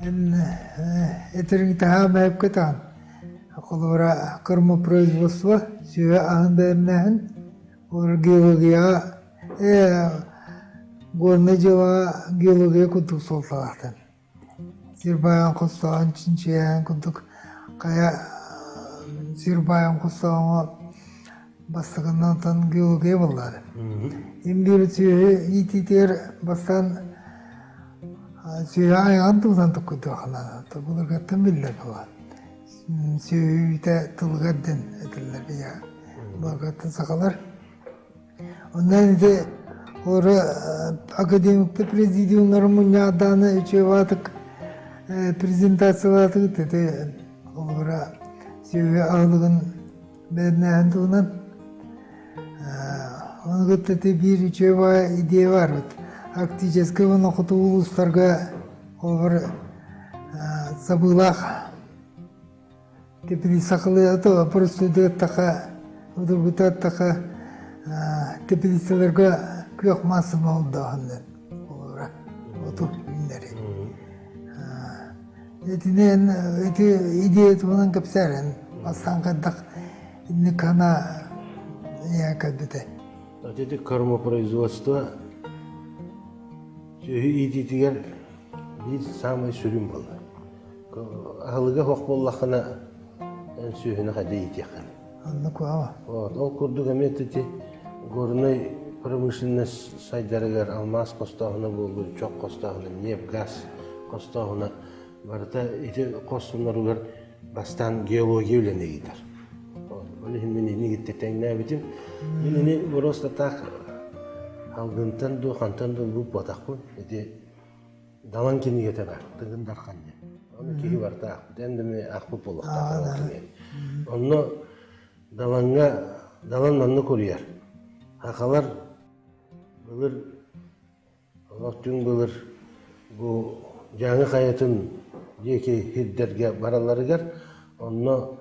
Эн этэриҥ таһаа мэһэпкэ таҕан холобура кормопроизводство сүөһү аһын бэлэмнээһин олор геологияҕа горнай дьыалаҕа геология курдук суолталаахтар. Сир баайын хостоон чинчийээн курдук хайа сир баайын хостоҕоҥо бастакыннан геология буоллаҕа. Им биир сүөһү иитиитигэр бастаан сүөһү айаҕын туһунан токкуйдуоххуна былыргыттан биллэр буолар. Сүөһү үүтэ тылыгар диэн этиллэр биһиэхэ. Былыргыттан сахалар. Онон ити олору академиктар президиумнарын мунньаҕардааны үчүгэй баҕатык презентациялаатыгыт ити холобура сүөһү аһылыгын бэлэмнээһин туһунан ону кытта ити биир үчүгэй баҕа идея баар эбит арктическай уонна хотугу улуустарга холобур сабыылаах теплицалыы простудуоттаха удургутуоттаха теплицаларга күөх маассаны олдооһун холобура оту үүннэри Итинэн ити идея туһунан кэпсээрэн бастаан хайдах инник хана ийэ кэлбитэ. Ити кормопроизводство сүөһү иитиитигэр биир саамай сүрүн буолар. Аһылыга суох буоллаххына эн сүөһүнү хайда иитиэххин. Оннук ава. Вот, ол курдук эмиэ ити горнай промышленность сайдарыгар алмаас хостооһуна буоллун, чох хостооһуна, ньиэп, газ хостооһуна барыта ити хостонноругар бастаан геология үлэни ыытар. Ол иһин мин инигитте тэҥнээбитим. Мин ини просто так алгынтан дуу, хантан дуу булбатахпын. Ити Далан кинигэтэ бар, Тыгын Дархан диэн. Ону киһи барыта аахпыт, эн да эмиэ аахпыт буолуохтаах ол кинигэни. Онно Далаҥҥа Далан маннык уруйар. Сахалар былыр олох түҥ былыр бу Дьааҥы хайатын диэки сирдэргэ баралларыгар онно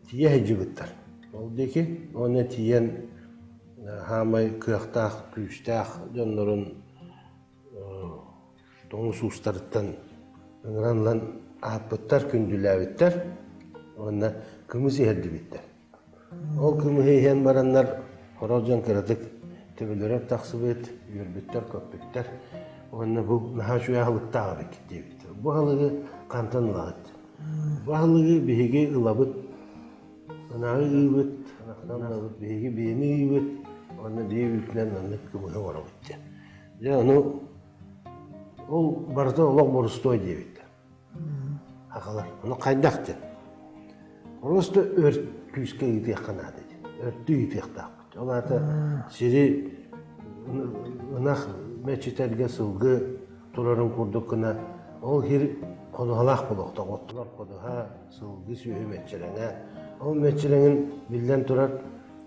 тиийэ сылдьыбыттар. Ол диэки уонна тиийэн хаамай кыахтаах, күүстээх дьоннорун тоҥус уустарыттан ыҥыран ылан аһаппыттар, күндүлээбиттэр уонна кымыс иһэрдибиттэр. Ол кымыһы иһэн бараннар хорох дьон кыратык төбөлөрө тахсыбыт, үөрбүттэр-көппүттэр уонна бу наһаа үчүгэй аһылыктаах эбит диэбиттэр. Бу аһылыгы хантан ылаҕыт? Бу аһылыгы биһиги ылабыт Ынаҕы ыыбыт, ынахтан ылабыт, биһиги биэни ыыбыт уонна биэ үүтүнэн маннык кымыһы оҥоробут диэн. Дьэ ону ол барыта олох борустуой диэбиттэр. Сахалар. Ону хайдах диэн. Просто өрт күүскэ ыытыахха наада диэн. Өртүү ыытыахтаахпыт. Ол аата сири ынах мэччитэргэ сылгы турарын курдук гына ол сир ходуһалаах буолуохтаах. Оттулар ходуһа, сылгы сүөһү мэччирэҥэ. Ол мэччирэҥин биллэн турар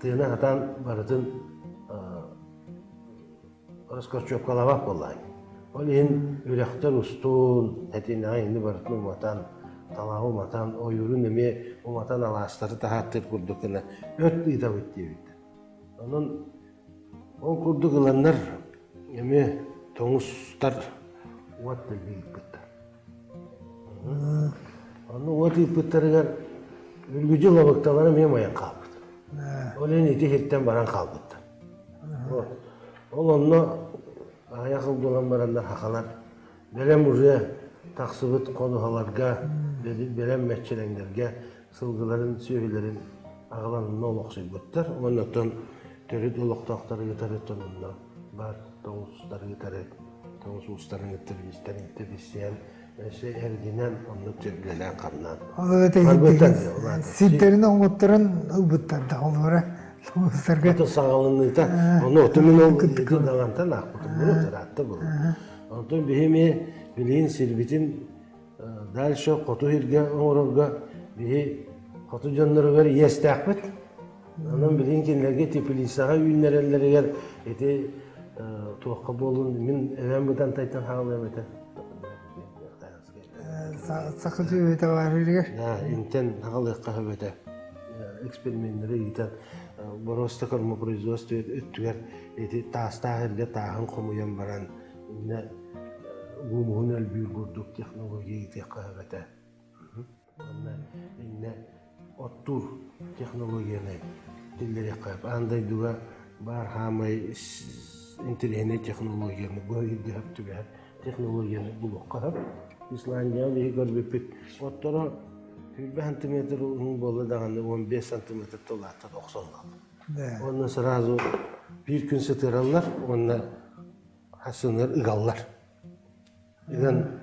тыына сатаан барытын раскорчевкалаабат буоллаҕай. Ол иһин үрэхтэр устун, этинэҕэ ини барытын уматан, талаҕы уматан, ойуурун эмиэ уматан алаастары таһааттыыр курдук гына өрт ыытабыт диэбиттэр. Онон ол курдук ыланнар эмиэ тоҥустар уот дэлби ыыппыттар. Ону уот ыыппыттарыгар үргүдьү лабыкталара эмиэ умайан хаалбыт. Ол иһин ити сиртэн баран хаалбыттар. Ол онно аҕыйах сыл буолан бараннар сахалар бэлэм уже тахсыбыт ходуһаларга, бэлэм мэччирэҥнэргэ сылгыларын, сүөһүлэрин аҕалан онно олохсуйбуттар. Уонна оттон төрүт олохтоохтору кытары онно бар тоҥустары кытары тоҥус уустарын кытта билистэрин кытта билсиһэн өссө эргинэн оннук үлэлээн-хамнаан Ол эбэтэр сирдэрин оҥотторон ылбыттар да холобура тоҥустарга Ото саҕаланыыта ону оту мин ол далантан аахпытым буолуо ыраатта буолуо. Онтон биһи эмиэ билигин сирбитин дальше хоту сиргэ оҥорорго биһи хоту дьонноругар иэстээхпит. Онон билигин кинилэргэ теплицаҕа үүннэрэллэригэр ити туохха буоллун мин эбэм бытантайтан хаалыам этэ. Саха сүөһүтэ баарыгар. Интэн аҕалыахха сөп этэ. Эксперименнэри ыытан боруоста кормопроизводство өттүгэр ити таастаах эргэ тааһын хомуйан баран иннэ. Гумуһун өлбүүр курдук технология ыытыахха сөп этэ. Уонна иннэ оттуур технологияны киллэриэххэ сөп. Аан дойдуга баар хаамай интэриэһинэй технологияны бу ыйга сөп түбэһэр технологияны булуохха сөп. Исландияҕа биһиги көрбүппүт отторо 20 сантиметр уһун буолла даҕаны 15 сантиметр тылааттан охсоллор. Уонна сразу биир күн сытыараллар уонна хасыннар ыгаллар. Ыган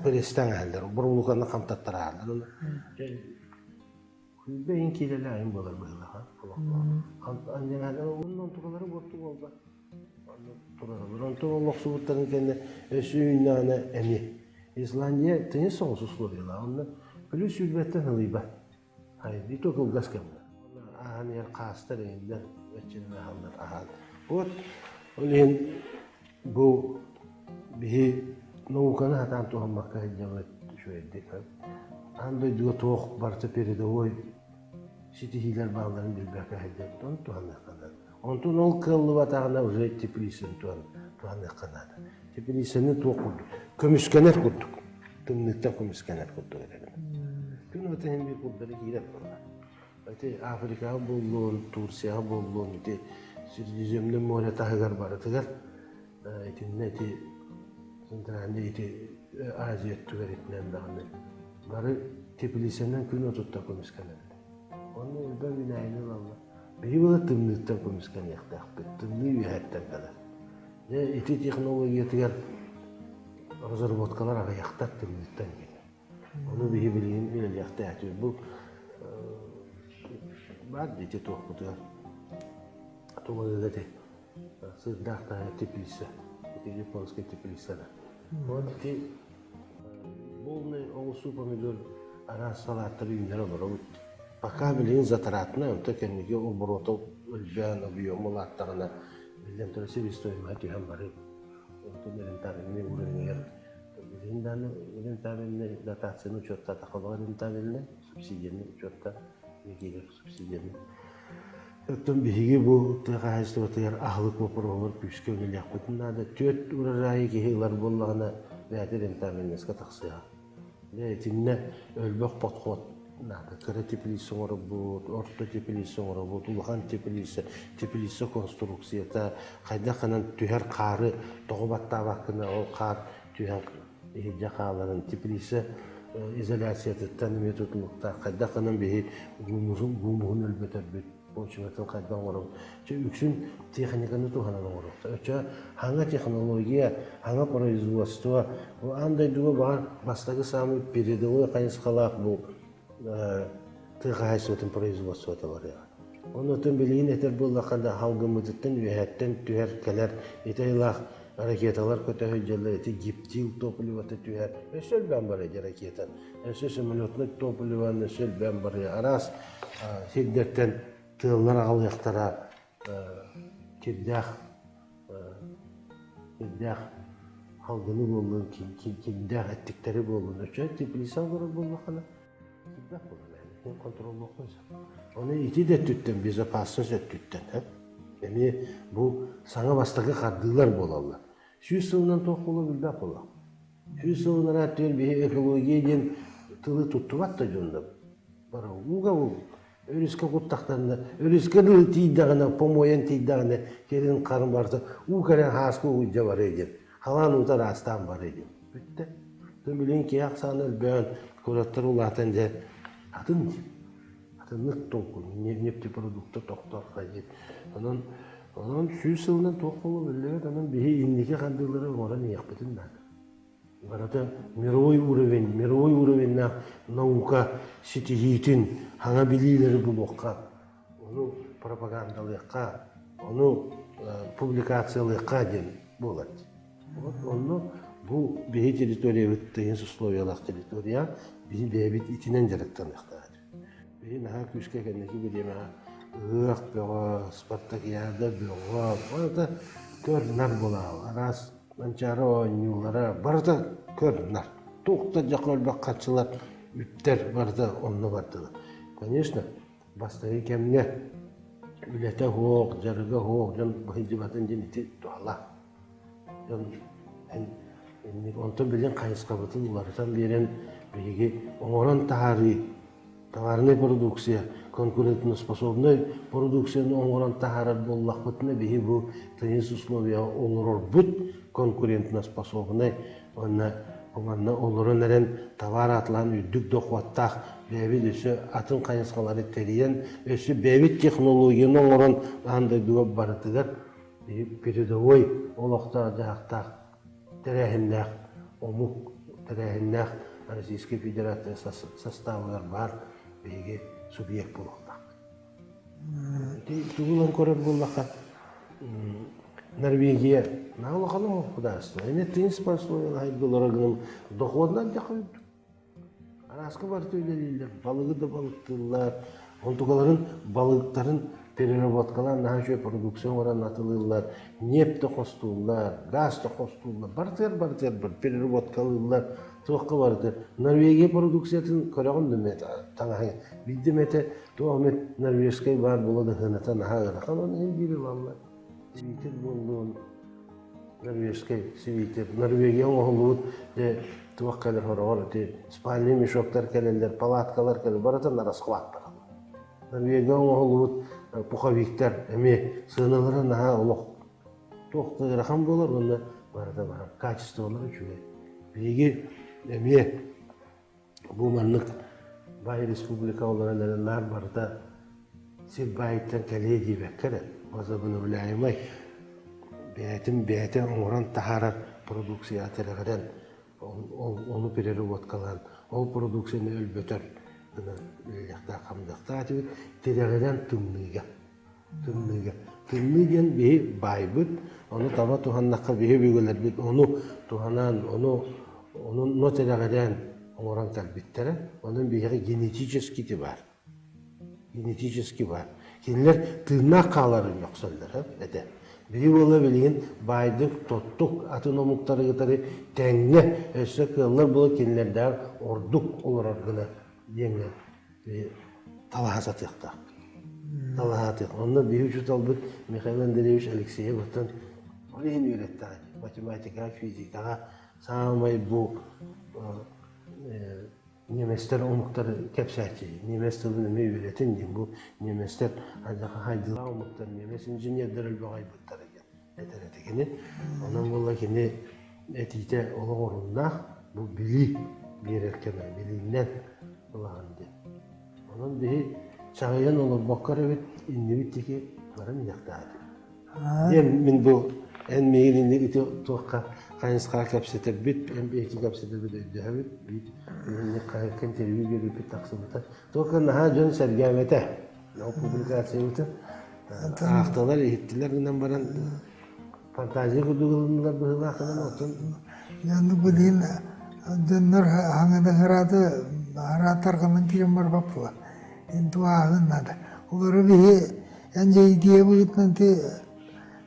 пресстан аһаллар, бурулуканы хамтаттарааллар. Күлбэ иин киилэлээһин буолар быһыылаах. Оннон туралары буорту буолбат. Туралар. Онтон олохсубуттарын кэннэ өссө үүннэҕинэ эмиэ. Исландия тыйыс соҕус условиялаах. Онно плюс сүүрбэттэн ылыйбат. Ай, то кылгас кэмҥэ. Ааһан иһэр хаастар эҥиннэр өччүнэн аһаллар аһаан. Вот ол иһин бу биһи науканы сатаан туһаммакка сылдьабыт үчүгэйдик. Аан дойдуга туох барыта передовой ситиһиилэр баалларын билбэккэ сылдьабыт. Ону туһаныахха наада. Онтон ол кыаллыбатаҕына уже теплицаны туһаныахха наада. Теплицаны туох курдук? Көмүскэнэр курдук. Тымныыттан көмүскэнэр курдук этэ. Күн уота иһин биир курдары киирэр буолла. Ити Африкаҕа буоллун, Турцияҕа буоллун, ити Средиземное море таһыгар барытыгар итиннэ ити центральный ити Азия өттүгэр итинэн даҕаны бары теплицанан күн уотуттан көмүскэнэллэр. Онно элбэх үүнээйини ылаллар. Биһиги была тымныыттан көмүскэниэхтээхпит. Тымныы үөһэттэн кэлэр. Дьэ, ити технологиятыгар разработкалар аҕыйахтар тымныыттан кэлэр. Ону биһи билигин үлэлиэхтээхпит. Бу баар ити туохпутугар тулалыга ити сырдаах таһа теплица, ити японская теплица. Вот ити полный оҕурсуу помидор араас салааттары үүннэрэ олоробут. Пока билигин затратно, онто кэнники оборота өлбөөн объема улааттаҕына биллэн турар себестоимоһа түһэн барыы. Онтон рентабельный уровеньгар билигин даҕаны рентабельный дотацияны учуоттаатахха рентабельный, субсидияны учуотта киирэр субсидияны. Оттон биһиги бу тыа хаһаайыстыбатыгар аһылык боппуруоһугар күүскэ үлэлиэхпитин наада. Түөрт урожайы киһи ылар буоллаҕына, бэйэтэ рентабельноска тахсыаҕа. Дьэ, итиннэ өлбөх подход наада. Кыра теплица оҥоробут, орто теплица оҥоробут, улахан теплица, теплица конструкцията, хайдах гынан түһэр хаары тоҕо баттаабаккына, ол хаар түһэн иһирдьэ хааларын, теплица изоляциятыттан эмиэ тутулуктаах. Хайдах гынан биһи гумуһун өлбөтөрбүт, почватын хайдах оҥоробут. Чэ, үксүн техниканы туһанан оҥоруохтар. Өчө хаҥа технология, хаҥа производство, бу аан дойдуга баҕар бастакы саамай передовой хайысхалаах бу тыа хаһаайыстыбатын производствота барыаҕа. Оннуттан билигин этэр буоллахха да халгыммытыттан үөһэттэн түһэр кэлэр ити айылаах ракеталар көтө сылдьаллар, ити гептил топливота түһэр, өссө элбээн барыа дии ракета, өссө самолетнай топливоны өссө элбээн барыа, араас сирдэртэн тыаллар аҕалыахтара кирдээх кирдээх халгыны буоллун, кирдээх эттиктэри буоллун, өчө теплица олорор буоллаххына Сирбэх буолар эн контроллуоххун сөп. Ону ити да өттүттэн, безопасность өттүттэн, эмиэ бу саҥа бастакы хардыылар буолаллар. 100 сылынан туох буолуо билбэт буолуох. 100 сылынан өттүгэр биһи экология диэн тылы туттубат да дьоннор. Бары ууга өрүскэ куттахтарына, өрүскэ дылы тиийдэҕинэ, помойан тиийдэҕинэ, кэлин харын барыта уу кэлэн хааска угуйдьа барыа диэн, халаан уута ыраастаан барыа диэн. Бүттэ. Билигин киһи ахсаана элбээн, куораттар улаатан дьэ атын атыннык толкуй, нефтепродукта тохтор хайдык. Онон онон 100 сылынан туох буолуо биллибэт, онон биһи инники хардыылары оҥорон иһиэхпитин наада. Барыта мировой уровень, мировой уровеннаах наука ситиһиитин, хаҥа билиилэри булуохха, ону пропагандалыахха, ону публикациялыахха диэн буолар. Вот онно бу биһи территориябыт тыйыс условиялаах территория, биһи бэйэбит итинэн дьарыктаныахтаах. Биһи наһаа күүскэ кэнники бириэмэҕэ ыһыах бөҕө, спартакиада бөҕө, барыта көр-нар буолаа, араас Манчаары оонньуулара барыта көр-нар. Туох да дьэ көрбөх харчылар, үптэр барыта онно бардылар. Конечно, бастакы кэмҥэ үлэтэ суох, дьарыга суох дьон быһыйдыбатын диэн ити туһалаах. Дьон эн. Онтон билин хайысхабытын уларытан биэрэн биһиги оҥорон таһаарыы товарнай продукция, конкурентоспособнай продукцияны оҥорон таһаарар буоллахпытына биһи бу тыйыс условияҕа олорорбут конкурентоспособнай уонна манна олорон эрэн товар атлаан үрдүк дохуоттаах бэйэбит өссө атын хайысхалары тэрийэн өссө бэйэбит технологияны оҥорон аан дойдуга барытыгар передовой олохтоох-дьаһахтаах тэрээһиннээх омук тэрээһиннээх Российскай Федерация састаабыгар баар биһиги субъект буолуохтаахпыт. Ити тугу көрөр буоллахха, Норвегия наһаа улахан омук государство. Эмиэ тыйыс условиялара гынан доходунан дьаха үрдүк. Арааска барыта үлэлииллэр, балыгы да балыктыыллар, онтукаларын балыктарын переработкалаан наһаа үчүгэй продукция оҥорон атылыыллар, ньиэп да хостууллар, газ да хостууллар, барытыгар барытыгар бар переработкалыыллар, туохха барытыгар. Норвегия продукциятын көрөҕүн да эмиэ таҥаһы биирдэ эмэтэ туох эмит норвежскай баар буола да сыаната наһаа ыарахан, оны иһин биир ылаллар. Свитер буоллун, норвежскай свитер, Норвегия оҥоһуллубут дьэ туох кэлэр хороҕор ити спальный мешоктар кэлэллэр, палаткалар кэлэр, барыта нарасхват бараллар. Норвегия оҥоһуллубут пуховиктар эмиэ сыаналара наһаа олох туох да ыарахан буолар уонна барыта барар качестволара үчүгэй. Биһиги эмиэ бу маннык баай республика олорон эрэ наар барыта сир баайыттан кэлиэ диэбэккэ эрэ возобновляемай бэйэтин бэйэтэ оҥорон таһаарар продукция тирэҕирэн ону переработкалаан ол продукцияны өлбөтөр гына үлэлиэхтээх хамныахтаах этибит тирэҕирэн тымныыга тымныыга тымныы диэн биһи баайбыт ону таба туһаннахха биһи өбүгэлэрбит ону туһанан ону ону тирэҕирэн оҥорон кэлбиттэрэ онон биһиэхэ генетически баар генетически баар. Кинилэр тыыннаах хааларын мөхсөллөр этэ. Биһи буола билигин баайдык, тоттук атын омуктары кытары тэҥҥэ өссө кыаллар буола кинилэрдээҕэр ордук олорор гына диэҥҥэ талаһа сатыахтаахпыт. Талаһа сатыах. Онно биһи учууталбыт Михаил Андреевич Алексеев оттон ол иһин үөрэттэҕэ математикаҕа, физикаҕа саамай бу Немецтэр омуктары кэпсээччи, немец тылын эмиэ үөрэтин диэн бу немецтэр хайдылаах омуктар, немец инженердэр элбэх айбыттара диэн этэр этэ кини. Онон буолла кини этиитэ олох оруннаах, бу билии биэрэр кэмэ, билииннэн ылаҕын диэн. Онон биһи чаҕыйан олорбокко эрэ эбит иннибит диэки баран иһиэхтээх этибит. Диэн мин бу эн миигин инник ити туохха хайысхаҕа кэпсэтэрбит, эн биһиги кэпсэтэрбит өйдөһөбүт, инник хаһыакка интервью биэрбиппит тахсыбыта. Туохха наһаа дьон сэргээбэтэ. Ол публикациябытын аахтылар, иһиттилэр гынан баран фантазия курдук ылыннылар быһыылаах гынан оттон Дьонну билигин дьоннор хаҥаны харааты хараатарҕанан киирэн барбаппылар. Интуааһын наада. Олору биһи Эн дьэ идея быһыытынан ти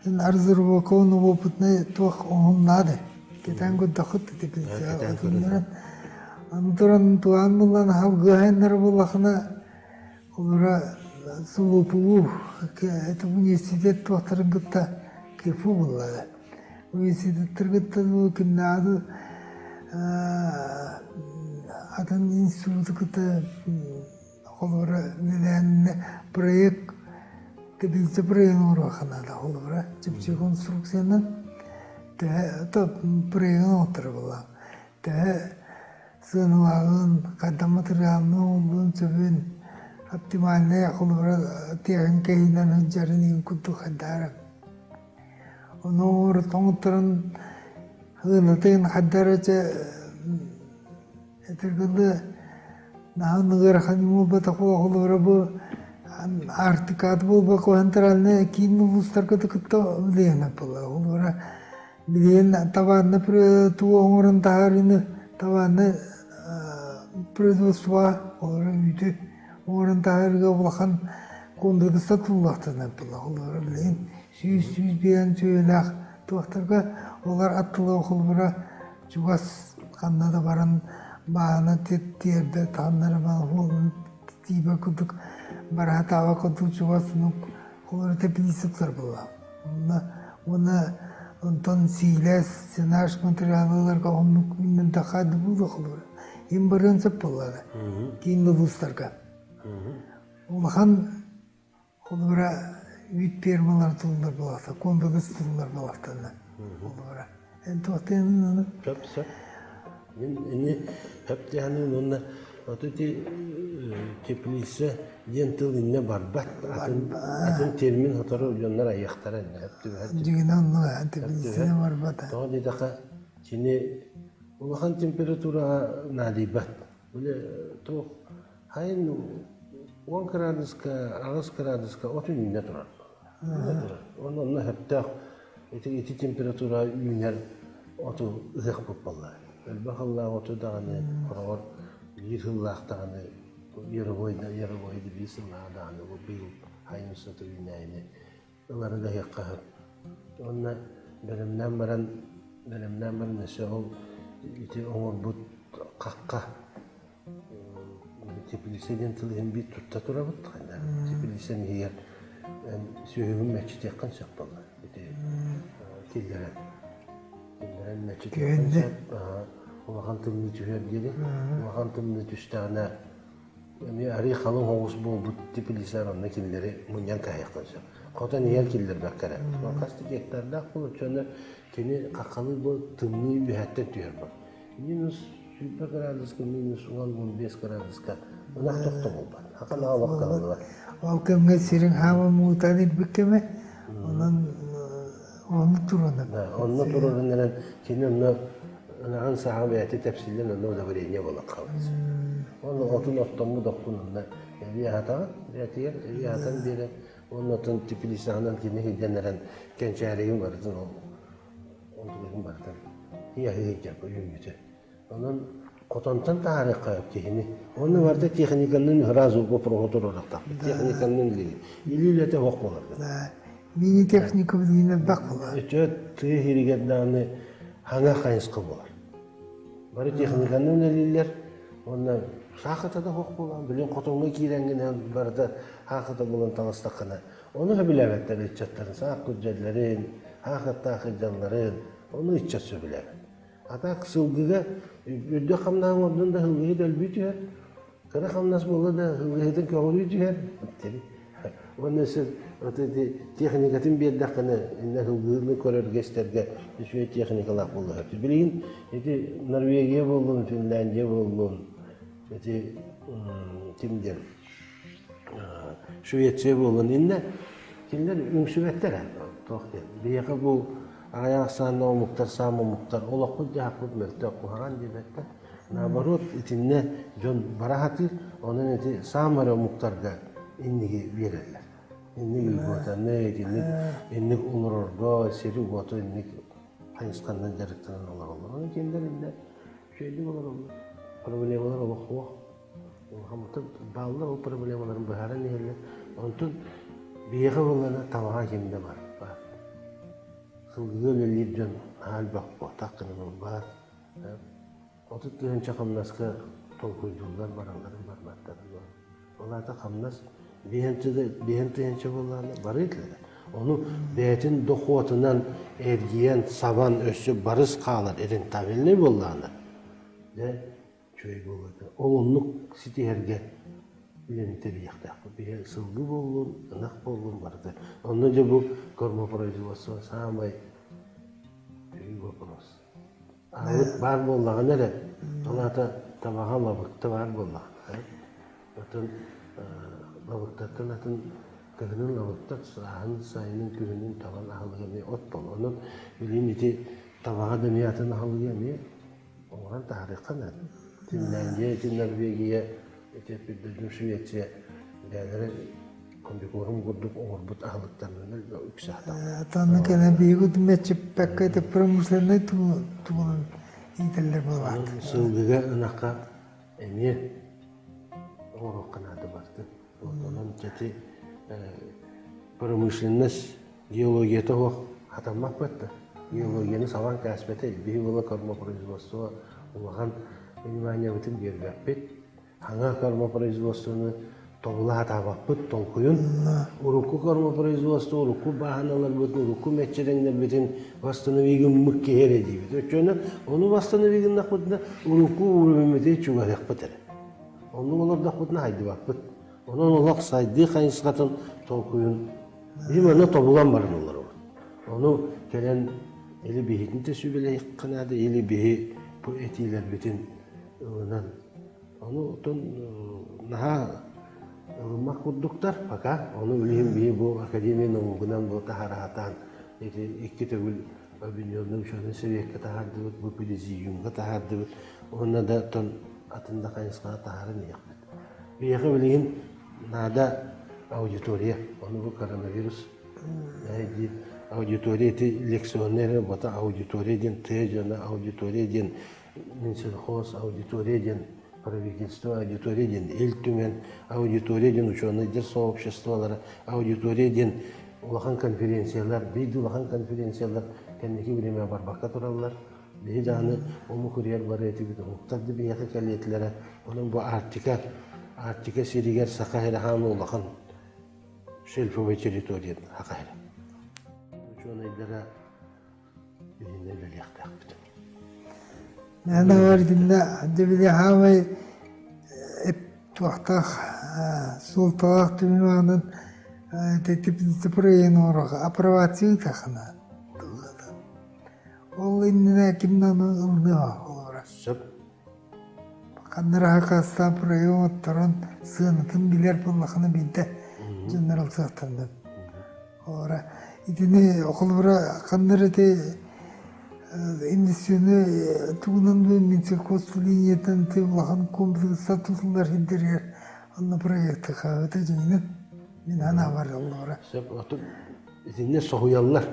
разработка опытный туох оҥоһуннаады. Кэтээн көрдөххүт ити Аны туран туһаан буллан халгыһайыннара буллахына олора сулупуу это университет туохтарын кытта КФУ буллады. Университеттер кытта кимнээҕи атын институту кытта Холобура, үлэлээннэ проект тэбилсэ проегын оҥоруохха наада. Холобура, чэпчэки конструкциянан төһө проегын оҥотторо буоллаҕым. Төһө сыаналааҕын, хайдах матырыйаалын оҥоһуллуон сөбүн, оптимальнай холобура тиэхиньикэ иһинэн сылдьарын иһин курдук хайдах Ону оҥотторон сыанатын хайдах эрэ чэ Этэргэ наһаа ыарахан буолбатах оҕолоро бу Аартыкаат буолбакка центральнай киин улуустарга да кытта үлэлээн буолла. Олора билигин табаанна тугу оҥорон таһаарыыны табаанна производство олоро үүтү оҥорон таһаарыыга улахан комплекса туллахтанар буолла. Олора билигин 100 105 сүөлээх туохтарга олор аттылыы холобура чугас ханна да баран баана тиэрдэ тааннары балаһуолун тиибэ курдук бараатааба курдук чугас холорута принциптар буолла. Уонна уонна Онтон сиилэс, сенаж материалларга оннук үүнэн тахаады буолуохулар. Им барыан сөп буоллаҕа. Киин улуустарга. Улахан холобура үүт фермалар туллар буолахта, комплекс туллар буолахтанна. Холобура. Эн туохтаянын аны? Сөп, сөп. Мин ини хөп диэханын уонна ото ити теплица диэн тыл иннэ барбат. Атын атын термин сотору дьоннор айыахтара иннэ хөп түбэһэр. Дьигинэ онно теплицаны барбата. Тоҕо диэтэхэ кини улахан температураҕа наадыйбат. Били туох хайын 10 кыраадыска, 8 кыраадыска от үүннэ турар. Онно онно сөптөөх ити ити температура үүнэр оту ыһыахпыт буолла. Элбэх сыллаах оту даҕаны хороҕор биир сыллаах даҕаны яровой да яровой да биир сыллаах даҕаны бу быйыл хайын устата үүнээйини ылары да ыһыахха сөп. Уонна бэлэмнээн баран бэлэмнээн баран өссө ол ити оҥорбут хахха Теплица диэн тыл иһин биир тутта турабыт. Теплицам иһигэр сүөһүгүн мэччитиэххин сөп буолла. Ити киллэрэн. Киллэрэн мэччитиэххин сөп. Улахан тымныы түһүөр диэри. Улахан тымныы түстэҕинэ эмиэ арыы халыҥ оҕус буолбут теплицалар онно кинилэри мунньан каһыаххын сөп. Хотон иһэр киллэрбэккэ эрэ. Хас да гектардаах буолар. Чонно кини хаххалыы бу тымныы үөһэттэн түһэр буол. Минус 20 градуска, минус 10-15 градуска ынах тохто буолбат. Хакана олох кыһаллыбат. Ол кэмҥэ сириҥ хаама муутан ирбит кэмэ, онон онно турунан. Онно турунан эрэн кини онно ынаҕын сааҕа бэйэтэ тэпсиллэн онно удобрение буолан хаалар. Онно отун оттоммут оккун онно эбии аһатаҕын, бэйэтигэр эбии аһатан биэрэн, уонна отун теплицаҕынан кини сылдьан эрэн кэнчээригин барытын ол онтугун барытын ийэһиһийдэргэ үүммүтэ. Онон хотонтон таһаарыахха киһини. Онно барыта техниканын сразу вопроһу туруорахтаахпыт. Техниканын илии. Илии үлэтэ суох буолар. Мини техника билигин элбэх буолар. Өтө тыа иһиригэр даҕаны хаҥа хайысха буолар. Бары техниканы үлэлииллэр. Уонна саахата да суох буолан, билин хотоҥҥо киирэҥҥин барыта хаахыта булан таҕыстаххына, ону сөбүлээбэттэр ыччаттарын саах күрдьэллэрин, хаахыттаах илдьалларын, ону ыччат сөбүлээбэт. А так сылгыга үрдүк хамнаһын ордун да сылгыһыт өлбүү түһэр, кыра хамнас буолла да сылгыһытын көҕүрүү түһэр. Уонна өссө ити техникатын биэрдэххинэ, иннэ сылгыны көрөргө-истэргэ үчүгэй техникалаах буолла. Билигин ити Норвегия буоллун, Финляндия буоллун, ити ким диэн Швеция буоллун иннэ кинилэр үҥсүбэттэр туох диэн. Биһиэхэ бу аҕыйах ахсааннаах омуктар, саам омуктар олохпут-дьаһахпыт мөлтөх, куһаҕан диэбэттэр. Наоборот, итиннэ дьон бара сатыыр, онон ити саам эрэ омуктарга инниги биэрэллэр. Инник льготаны, итинник инник олорорго, сири-уоту инник хайысханан дьарыктанан олороллор. Онон кинилэр иннэ үчүгэйдик олороллор. Проблемалар олох суох. Улахаммытын бааллар ол проблемаларын быһааран иһэллэр. Онтон биһиэхэ буоллаҕына табаҕа ким да барбат. Сылгыга үлэлиир дьон наһаа элбэх буотах гынан ылбат. 30 тыһыынча хамнаска толкуйдууллар баралларын барбаттарын. Ол аата хамнас биэһэн тыһыынча буоллаҕына барыы кэлэр. Ону бэйэтин дохуотунан эргийэн, сабан өссө барыс хаалар рентабельнай буоллаҕына, дьэ үчүгэй буолуо этэ. Ол оннук ситиһэргэ үлэни тэрийиэхтээхпит. Биһи сылгы буоллун, ынах буоллун барыта. Онно дьэ бу кормопроизводство саамай сүрүн вопрос. Аһылык баар буоллаҕына эрэ, ол аата табаҕа лабыкта баар буоллаҕына. Атын лабыктаттан атын кыһынын лабыкта, сааһын, сайынын, күһүнүн табан аһылыга эмиэ от буолар. Онон билигин ити табаҕа да эмиэ атын аһылыгы эмиэ оҥорон таһаарыахха наада. Финляндия, ити Норвегия, ити дойдум Швеция бэйэлэрэ комбикорм курдук оҥорбут аһылыктарынан үксэ Атанна кэлэн биһиги мэччиппэккэ ити промышленнай тугунан иитэллэр буолаат. Сылгыга ынахха эмиэ оҥоруохха наада барытын. Онон ити промышленность геологията суох хатаммаппыт да. Геологияны сабан кээспэтэ биһи буола кормопроизводство улахан вниманиебытын биэрбэппит. Хаҥа кормопроизводствоны Тобула сатаабаппыт толкуйун. Урукку кормопроизводство, урукку бааһыналарбытын, урукку мэччирэҥнэрбитин восстанови гыммыт киһи эрэ диибит. Өччөнө ону восстанови гыннахпытына урукку уровеньмитин чугаһыахпыт эрэ. Оннук олордохпутуна хайдыбаппыт. Онон олох сайдыы хайысхатын толкуйун биһи манна тобулан баран олоробут. Ону кэлэн или биһитин да сүбэлэһиэххэ наада, или биһи бу этиилэрбитин ылынан ону отон наһаа ылыммат курдуктар пока. Ону билигин биһи бу академия наукунан бу таһараатаан ити икки төгүл объединенный ученый советка таһаардыбыт, бу президиумга таһаардыбыт. Уонна да оттон атын да хайысхаҕа таһааран иһиэхпит. Биһиэхэ билигин наада аудитория. Ону бу коронавирус аудитория ити лекционнай эрэ буолбатах аудитория диэн тыа дьоно аудитория диэн Минсельхоз аудитория диэн правительство аудитория диэн Ил Түмэн аудитория диэн учуонайдар сообществолара аудитория диэн улахан конференциялар биир улахан конференциялар кэнники бириэмэ барбакка тураллар. Биһи даҕаны омук үрүйэр барыа этибит, омуктар да биһиэхэ кэлиэтилэрэ. Онон бу Арктика, Арктика сиригэр Саха сирэ хаама улахан шельфовай территория Саха сирэ. Учуонайдара биһинэ үлэлиэхтээхпит. Мен итиннэ дьэ хаамай туохтаах суолталаах түмүгүнэн тип апробация ыытахына Ол иннинэ ким да ылыныа олоро. Сөп. Ханна эрэ хакаастаан проем отторон сыанатын билэр буоллахына биирдэ дьоннор ылсыахтанным. Олора итини холобура ханна эрэ ити инвестиционнай тугунан Минсельхоз линиятын ити улахан комплекса тутуллар сирдэригэр онно проекты хаһыата дьиҥинэн мин санаабар олоро. Сөп. Оту Итиннэ соһуйаллар.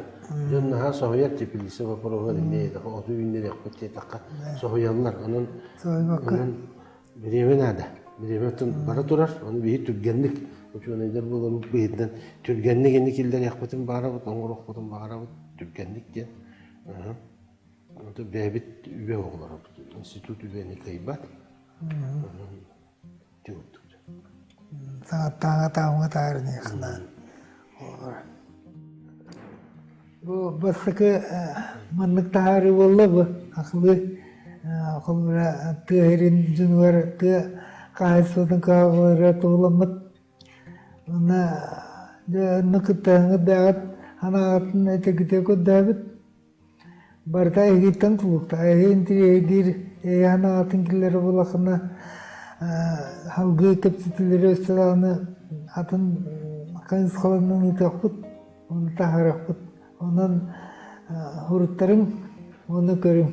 Дьон наһаа соһуйар теплица вопроһугар эмиэ оту үүннэриэхпит диэтэххэ соһуйаллар. Онон онон бириэмэ наада. Бириэмэ оттон бара турар. Ону биһи түргэнник учуонайдар буоларбыт быһыытынан түргэнник ини киллэриэхпитин баҕарабыт, оҥоруохпутун баҕарабыт түргэнник диэн. Ото бэйэбит үбэ оҕолоробут. Институт үбэни кыайбат. Онон Саҥаттааҥа таамҥа таарыныахына. Бу бастакы маннык таһаарыы буолла бу ахылыы холобура тыа сирин дьонугар тыа хаһаайыстыбатын кыһалҕаларыгар туһуламмыт уонна дьэ онно кыттыһаҥҥыт бэйэҕит санааҕытын этэргитигэр көрдөөбүт Барыта эһигиттэн тулуктаах. Эһиги интириэһиргиир эһиги санаатын киллэрэр буоллаххына, салгыы кэпсэтиилэри өссө даҕаны атын хайысхаларынан ыытыахпыт, ону таһаарыахпыт. Онон суруттарыҥ уонна көрүҥ.